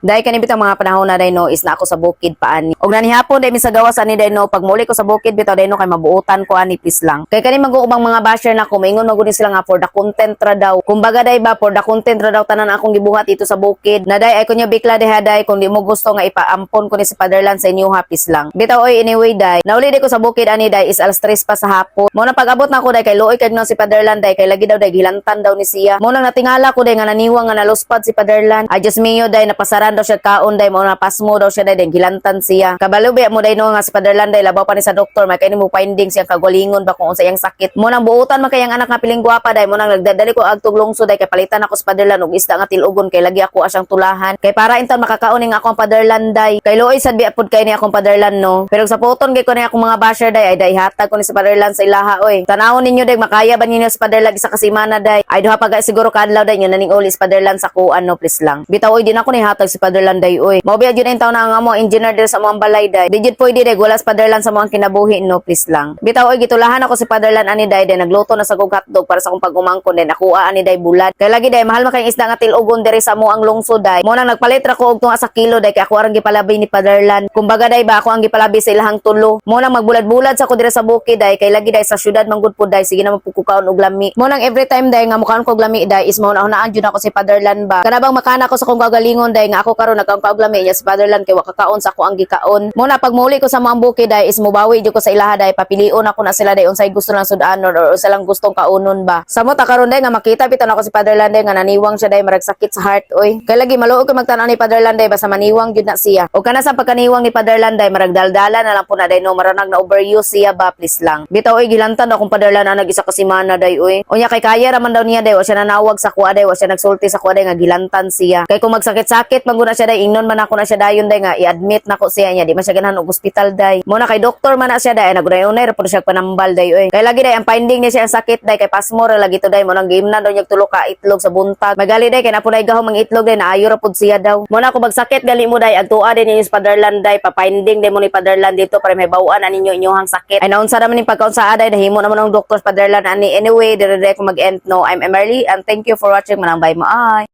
Dahil kani bitang mga panahon na, day, no, is na ako sa bukid pa ani. Og nanihapon day mi sa gawas ani, day, no, pag muli ko sa bukid bitaw, day, no, kay mabuotan ko ani, please lang. Kay kani mag-uubang mga basher na ko, maingon magud ni sila nga for the content ra daw. Kumbaga, day ba, for the content ra daw tanan akong gibuhat dito sa bukid. Na day ay kunya bikla diha, day, kung di mo gusto nga ipaampon ko ni si Fatherland sa inyo ha, please lang. Bitaw oy, anyway, day. Nauli day ko sa bukid ani, day, is alas 3 pa sa hapon. Mo na pag-abot na ako, day, kay luoy kay no si Fatherland, day, kay lagi daw, day, gilantan daw ni siya. Mo nang natingala ko, day, nga naniwang nga naluspad si Fatherland. Ay Diyos mio, day, napasaran daw siya kaon, day, mo na pasmo daw siya, day, then gilantan siya. Kabalo ba mo, day, no, nga si Fatherland, day, labaw pa ni sa doktor, may kay mo finding siyang kagalingon ba kung unsa iyang sakit. Mo nang buutan man kayang anak nga piling gwapa, day, mo nang nagdadali ko adtog lungsod, day, kay palitan ako sa Fatherland og isda nga tilugon kay lagi ako asyang tulahan. Kay para inton makakaon ning akong Fatherland, day. Kay luoy sad biya pud kay ni akong Fatherland, no. Pero sa puton gay ko ni akong mga basher, day, ay day hatag ko ni sa Fatherland sa ilaha oy. Tanawon ninyo, day, makaya ba ninyo sa Fatherland isa ka semana, day? Ay duha pa ga siguro kadlaw, day, nyo naning uli sa Fatherland sa kuan, no, please lang. Bitaw oy, di na ako ni hatag si Fatherland, day oy. Mao biya jud ang taon na ang amo engineer diri sa among balay, day. Di jud pwede, day, wala sa Fatherland sa among kinabuhi, no, please lang. Bitaw oy, gitulahan ako si Fatherland ani, day, day nagluto na sa kog hotdog para sa akong pag-umangkon, day nakuha ani, day, bulad. Kay lagi, day, mahal man kay isda nga tilugon diri sa amo ang lungsod, day. Mo nang nagpalit ra ko og tunga sa kilo, day, kay ako arang gipalabi ni Fatherland. Kumbaga, day ba, ako ang gipalabi sa ilahang tulo. Mo nang magbulad-bulad sa ko diri sa bukid, day, kay lagi, day, sa syudad man gud pud, day, sige na man pud ko kaon og lami. Mo nang every time, day, nga mukaon ko og lami, day, is mo na hunaan jud ako si Fatherland ba. Kana bang makana ko sa akong kagalingon, day, nga ako karon nagkaon og lami niya si Fatherland kay wa kakaon sa ako ang gikaon. Mo na pag muli ko sa mga bukid, day, is mubawi jud ko sa ilaha, day, papilion ako na sila, day, unsay gusto lang sudanon or unsa lang gustong kaunon ba. Samot ta karon, day, nga makita bitaw nako si Fatherland, day, nga naniwang siya, day, marag sakit sa heart oy. Kay lagi maluog ko magtan-aw ni Fatherland, day, basta maniwang jud na siya. O kana sa pagkaniwang ni Fatherland, day, marag daldala na lang po na, day, no, maranag na overuse siya ba, please lang. Bitaw oy, gilantan akong Fatherland anag isa ka semana, day oy. Unya kay kaya raman daw niya, day, wa siya nanawag sa kuha, day, wa siya nagsulti sa kuha, day, nga gilantan siya. Kay kung magsakit-sakit man gud na siya, day, ingnon man ako na siya dayon, day, nga i-admit nako siya niya di man siya ganahan og ospital, day. Mo na kay doktor man na siya, day, nagunay-unay ra pud siya panambal, day oy. Kay lagi, day, ang finding niya siya ang sakit, day, kay pasmo ra lagi to, day, mo nang giimnan daw niya tulo ka itlog sa buntag. Magali, day, kay napunay gahom ang itlog, day, naayo ra pud siya daw. Mo na kung magsakit gali mo, day, agtua din ninyo sa Fatherland, day, pa-finding day mo ni Fatherland dito para may bawaan na ninyo inyong sakit. Ay naunsa naman ning pagkaunsa, day, nahimo naman ang doktor sa Fatherland ani. Anyway, dire dire ko mag-end, no. I'm Emerly and thank you for watching. Manang bye mo ay.